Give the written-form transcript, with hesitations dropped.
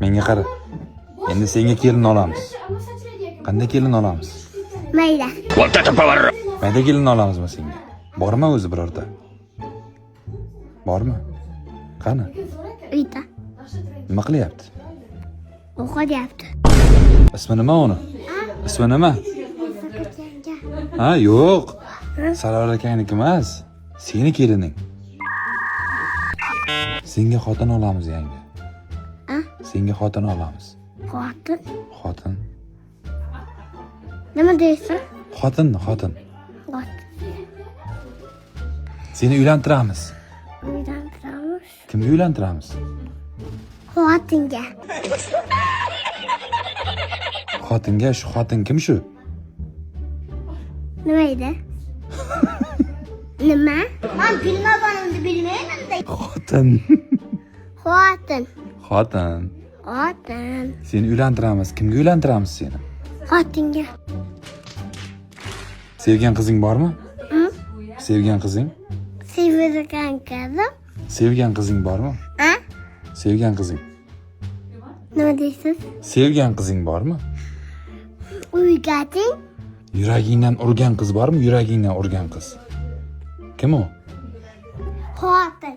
Menga qara. Endi senga kelin olamiz. Qanday kelin olamiz? Mayda. Mayda kelin olamizmi senga? Bormi o'zi birorta? Bormi? Qani? Uyda. Nima qilyapti? O'qiyapti. Ismi nima uni? Ismi nima? Yanga. Ha, yo'q. Sarvar akangniki emas. Seni kelining. Senga xotin olamiz, yangi. A? Senga xotin olamiz. Xotin. Xotin. Nima deysiz? Xotin, xotin. Xotin. Seni uylantiramiz. Uylantiramiz. Kimga uylantiramiz? Xotinga. Xotinga. Shu xotin kim shu? Nima edi? Nima? Man bilmaganimni bilmayman-da. Xotin. Xotin. Xotin. Xotin. Seni uylantiramiz. Kimga uylantiramiz seni? Xotinga. Sevgan qizing bormi? Sevgan qizing? Sevadigan qizim. Sevgan qizing bormi? A? Sevgan qizing. Nima deysiz? Sevgan qizing bormi? Uygating. Yuragingdan urgan qiz bormi? Yuragingdan urgan qiz. Kim u? Xotin.